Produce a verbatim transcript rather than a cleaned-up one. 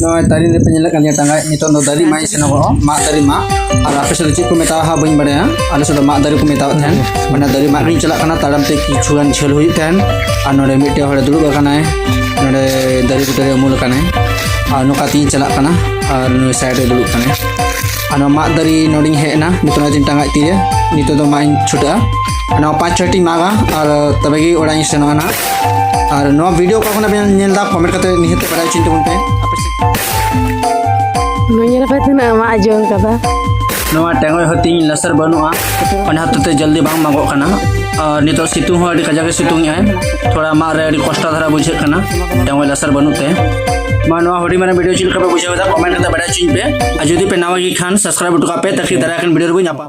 ᱱᱚᱜᱼᱚᱭ ᱫᱟᱨᱮ ᱨᱮᱯᱮ ᱧᱮᱞᱮᱫ ᱠᱟᱱ ᱜᱮᱭᱟ ᱴᱟᱸᱜᱟᱭ, ᱱᱤᱛᱚᱜ ᱫᱚ ᱫᱟᱨᱮ ᱢᱟᱜ ᱤᱧ ᱥᱮᱱᱚᱜᱚᱜᱼᱟ, ᱢᱟᱜ ᱫᱟᱨᱮ ᱢᱟᱜ᱾ ᱟᱨ ᱟᱯᱮ ᱥᱮᱫ ᱫᱚ ᱪᱮᱫ ᱠᱚ ᱢᱮᱛᱟᱣᱟᱜᱼᱟ ᱦᱟᱸᱜ ᱵᱟᱹᱧ ᱵᱟᱲᱟᱭᱟ, ᱟᱞᱮ ᱥᱮᱫ ᱫᱚ ᱢᱟᱜ ᱫᱟᱨᱮ ᱠᱚ ᱢᱮᱛᱟᱣᱟᱜ ᱛᱟᱦᱮᱱ᱾ ᱚᱱᱟ ᱫᱟᱨᱮ ᱢᱟᱜ ᱨᱤᱧ ᱪᱟᱞᱟᱜ ᱠᱟᱱᱟ, ᱛᱟᱲᱟᱢ ᱛᱮ ᱠᱤᱪᱷᱩ ᱜᱟᱱ ᱡᱷᱟᱹᱞ ᱦᱩᱭᱩᱜ ᱛᱟᱦᱮᱱ᱾ ᱟᱨ ᱱᱚᱰᱮ ᱢᱤᱫᱴᱮᱡ ᱦᱚᱲᱮ ᱫᱩᱲᱩᱵ ᱟᱠᱟᱱᱟᱭ, ᱱᱚᱰᱮ ᱫᱟᱨᱮ ᱵᱩᱴᱟᱹ ᱨᱮ ᱩᱢᱩᱞ ᱟᱠᱟᱱᱟᱭ᱾ ᱟᱨ ᱱᱚᱝᱠᱟ ᱛᱤᱧ ᱪᱟᱞᱟᱜ ᱠᱟᱱᱟ, ᱟᱨ ᱱᱩᱭ ᱥᱟᱭᱤᱰ ᱨᱮ ᱫᱩᱲᱩᱵ ᱠᱟᱱᱟᱭ᱾ ᱟᱨ ᱱᱚᱣᱟ ᱢᱟᱜ ᱫᱟᱨᱮ ᱱᱚᱰᱮᱧ ᱦᱮᱡ ᱮᱱᱟ, ᱱᱤᱛᱚᱜ ᱱᱚᱜᱼᱚᱭ ᱛᱤᱧ ᱴᱟᱸᱜᱟᱭ ᱛᱤᱨᱮ, ᱱᱤᱛᱚᱜ ᱫᱚ ᱢᱟᱜ ᱤᱧ ᱪᱷᱩᱴᱟᱹᱜᱼᱟ᱾ ᱟᱨ ᱱᱚᱣᱟ ᱯᱟᱸᱪ ᱪᱷᱚᱭ ᱴᱤᱧ ᱢᱟᱜᱟ, ᱟᱨ ᱛᱚᱵᱮ ᱜᱮ ᱚᱲᱟᱜ ᱤᱧ ᱥᱮᱱᱚᱜᱼᱟ ᱱᱟᱦᱟᱜ᱾ ᱟᱨ ᱱᱚᱣᱟ ᱵᱷᱤᱰᱤᱭᱳ ᱚᱠᱟ ᱠᱷᱚᱱᱟᱜ ᱵᱮᱱ ᱧᱮᱞ ᱮᱫᱟ, ᱠᱚᱢᱮᱱᱴ ᱠᱟᱛᱮ ᱱᱤᱦᱟᱹᱛ ᱛᱮ ᱵᱟᱰᱟᱭ ᱦᱚᱪᱚᱧ ᱛᱟᱵᱚᱱ ᱯᱮ᱾ ᱟᱯᱮ ᱥᱮᱫ ᱱᱚᱣᱟ ᱧᱮᱞ ᱯᱮ ᱛᱤᱱᱟᱹᱜ ᱢᱟᱜ ᱡᱚᱝ ᱠᱟᱫᱟ᱾ ᱱᱚᱣᱟ ᱴᱮᱸᱜᱚᱡ ᱦᱟᱹᱛᱤᱧ ᱞᱟᱥᱮᱨ ᱵᱟᱹᱱᱩᱜᱼᱟ, ᱚᱱᱟ ᱦᱚᱛᱮᱡ ᱛᱮ ᱡᱚᱞᱫᱤ ᱵᱟᱝ ᱢᱟᱜᱚᱜ ᱠᱟᱱᱟ᱾ ᱟᱨ ᱱᱤᱛᱚᱜ ᱥᱤᱛᱩᱝ ᱦᱚᱸ ᱟᱹᱰᱤ ᱠᱟᱡᱟᱠ ᱮ ᱥᱤᱛᱩᱝ ᱮᱜᱼᱟᱭ, ᱛᱷᱚᱲᱟ ᱢᱟᱜ ᱨᱮ ᱟᱹᱰᱤ ᱠᱚᱥᱴᱚ ᱫᱷᱟᱨᱟ ᱵᱩᱡᱷᱟᱹᱜ ᱠᱟᱱᱟ, ᱴᱮᱸᱜᱚᱡ ᱞᱟᱥᱮᱨ ᱵᱟᱹᱱᱩᱜ ᱛᱮ᱾ ᱢᱟ ᱱᱚᱣᱟ ᱦᱩᱰᱤᱧ ᱢᱟᱨᱟᱝ ᱵᱷᱤᱰᱤᱭᱳ ᱪᱮᱫ ᱞᱮᱠᱟ ᱯᱮ ᱵᱩᱡᱷᱟᱹᱣ ᱮᱫᱟ, ᱠᱚᱢᱮᱱᱴ ᱠᱟᱛᱮ ᱵᱟᱰᱟᱭ ᱦᱚᱪᱚᱧ ᱯᱮ᱾ ᱟᱨ ᱡᱩᱫᱤ ᱯᱮ ᱱᱟᱣᱟ ᱜᱮ ᱠᱷᱟᱱ ᱥᱟᱵᱥᱠᱨᱟᱭᱤᱵ ᱦᱚᱴᱚ ᱠᱟᱜ ᱯᱮ, ᱛᱟᱠᱤ ᱫᱟᱨᱟᱭ ᱠᱟᱱ ᱵᱷᱤᱰᱤᱭᱳ ᱨᱮᱵᱚᱱ ᱧᱟᱯᱟᱢ᱾